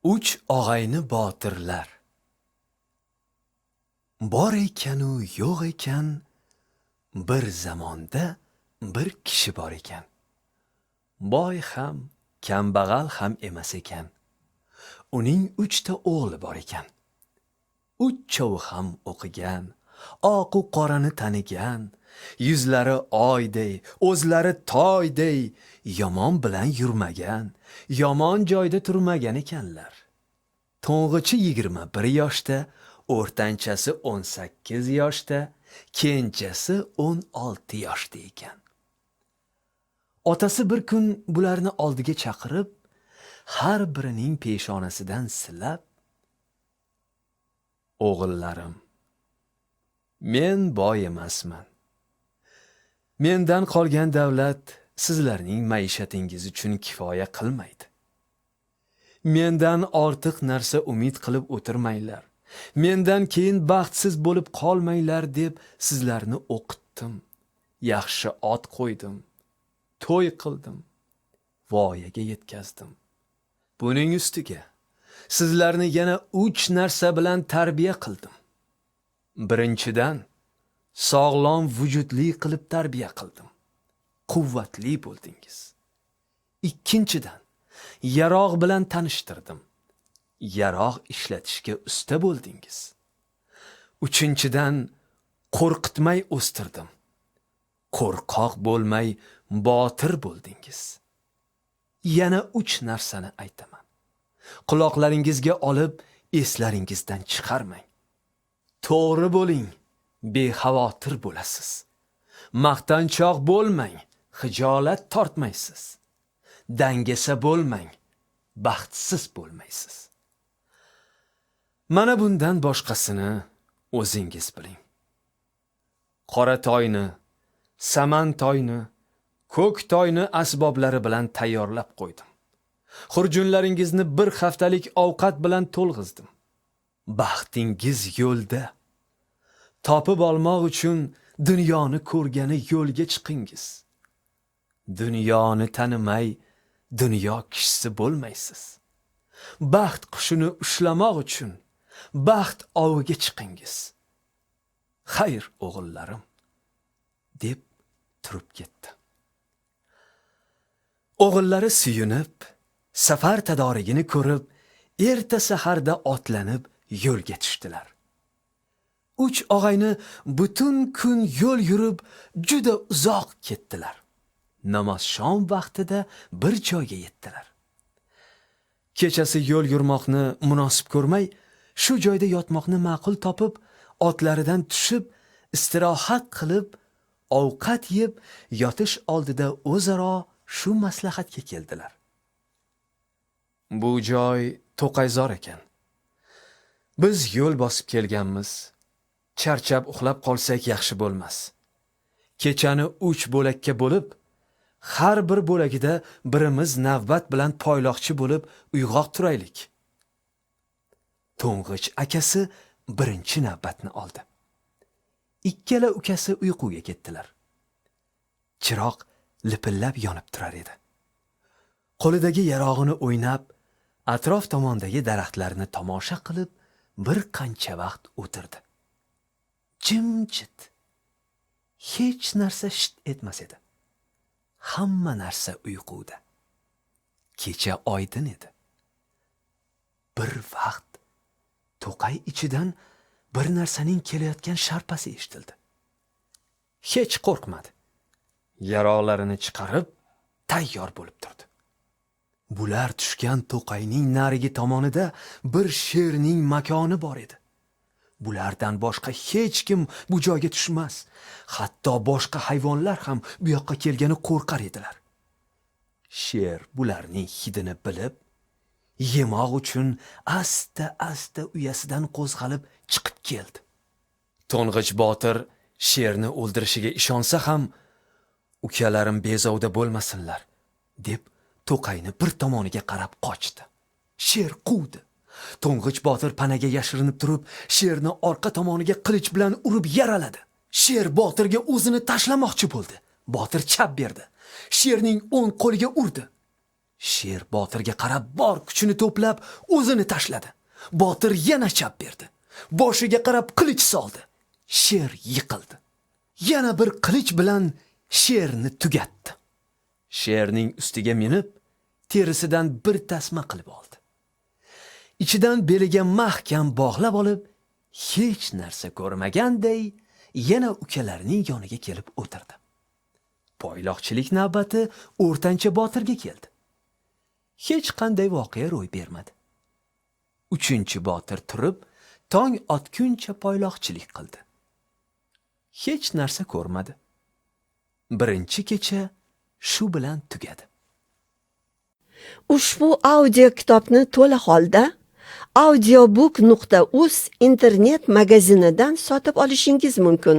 Uch og'ayni botirlar. Bor ekanu yo'q ekan, bir zamonda bir kishi bor ekan. Boy ham, kambag'al ham emas ekan. Uning uchta o'g'li bor ekan. Uchovi ham o'qigan, oqu qorani tanigan, yuzlari oyday, o'zlari toyday, yomon bilan yurmagan, yomon joyda turmagan ekanlar. To'ng'ichi 21 yoshda, o'rtanchasi 18 yoshda, kenjasi 16 yoshda ekan. Otasi bir kun bularni oldiga chaqirib, har birining peshonasidan silab, "O'g'illarim, men boy emasman. Mendan qolgan davlat sizlarning maishatingiz uchun kifoya qilmaydi. Mendan ortiq narsa umid qilib o'tirmanglar. Mendan keyin baxtsiz bo'lib qolmanglar deb sizlarni o'qitdim. Yaxshi ot qo'ydim, to'y qildim, voyaga yetkazdim. Buning ustiga sizlarni yana 3 narsa bilan tarbiya qildim. Birinchidan, sog'lom vujudli qilib tarbiya qildim. Quvvatli bo'ldingiz. Ikkinchidan, yarog' bilan tanishtirdim. Yarog' ishlatishga usta bo'ldingiz. Uchinchidan, qo'rqitmay o'stirdim. Qo'rqoq bo'lmay botir bo'ldingiz. Yana 3 narsani aytaman. Quloqlaringizga olib, eslaringizdan chiqarmang. To'g'ri bo'ling, bexavotir bo'lasiz. Maqtanchoq bo'lmang, xijolat tortmaysiz. Dangasa bo'lmang, baxtsiz bo'lmaysiz. Mana bundan boshqasini o'zingiz biling. Qora toyni, saman toyni, ko'k toyni asboblari bilan tayyorlab qo'ydim. Xurjunlaringizni bir haftalik ovqat bilan to'lg'izdim. Baxtingiz yo'lda. Topib olmoq uchun dunyoni ko'rgani yo'lga chiqingiz. Dunyoni tanimay dunyo kishisi bo'lmaysiz. Baxt qushini ushlamoq uchun baxt oviga chiqingiz. Xayr, o'g'illarim, deb turib ketdi. O'g'illari suyunib, safar tadorigini ko'rib, erta saharda otlanib yo'lga tushdilar. 3 og'ayni butun kun yo'l yurib, juda uzoq ketdilar. Namozshom vaqtida bir joyga yetdilar. Kechasi yo'l yurmoqni munosib ko'rmay, shu joyda yotmoqni ma'qul topib, otlaridan tushib, istirohat qilib, ovqat yeb, yotish oldida o'zaro shu maslahatga keldilar. Bu joy to'qayzor ekan. Biz yo'l bosib kelganmiz. Charchab uxlab qolsak yaxshi bo'lmas. Kechani 3 bo'lakka bo'lib, har bir bo'lagida birimiz navbat bilan poyloqchi bo'lib uyg'oq turaylik. To'ng'ich akasi birinchi navbatni oldi. Ikkala ukasi uyquga ketdilar. Chiroq lipillab yonib turar edi. Qo'lidagi yarog'ini o'ynab, atrof tomondagi daraxtlarni tomosha qilib, bir qancha vaqt o'tirdi. Jimjit. Hech narsa shit etmas edi. Hamma narsa uyquda. Kecha oydin edi. Bir vaqt to'qay ichidan bir narsaning kelayotgan sharpasi eshitildi. Hech qo'rqmadi. Yaroqlarini chiqarib, tayyor bo'lib turdi. Bular tushgan to'qayning narigi tomonida bir sherning makoni bor edi. Bulardan boshqa hech kim bu joyga tushmas. Hatto boshqa hayvonlar ham bu yoqqa kelgani qo'rqar edilar. Sher bularning hidini bilib, yemoq uchun asta-asta uyasidan qo'zg'alib chiqib keldi. To'ng'ich botir sherni o'ldirishiga ishonsa ham, ukalarim bezovda bo'lmasinlar, deb to'qayni bir tomoniga qarab qochdi. Sher quvdi. To'ng'ich botir panaga yashirinib turib, sherni orqa tomoniga qilich bilan urib yaraladi. Sher botirga o'zini tashlamoqchi bo'ldi. Botir chap berdi. Sherning o'ng qo'liga urdi. Sher botirga qarab bor kuchini to'plab o'zini tashladi. Botir yana chap berdi. Boshiga qarab qilich soldi. Sher yiqildi. Yana bir qilich bilan sherni tugatdi. Sherning ustiga minib, terisidan bir tasma qilib oldi. Ichidan beliga mahkam bog'lab olib, hech narsa ko'rmaganday yana ukalarining yoniga kelib o'tirdi. Poyloqchilik navbati o'rtancha botirga keldi. Hech qanday voqea ro'y bermadi. Uchinchi botir turib, tong otguncha poyloqchilik qildi. Hech narsa ko'rmadi. Birinchi kecha shu bilan tugadi. Ushbu audio kitobni to'la holda audiobook.uz internet magazinidan sotib olishingiz mumkin.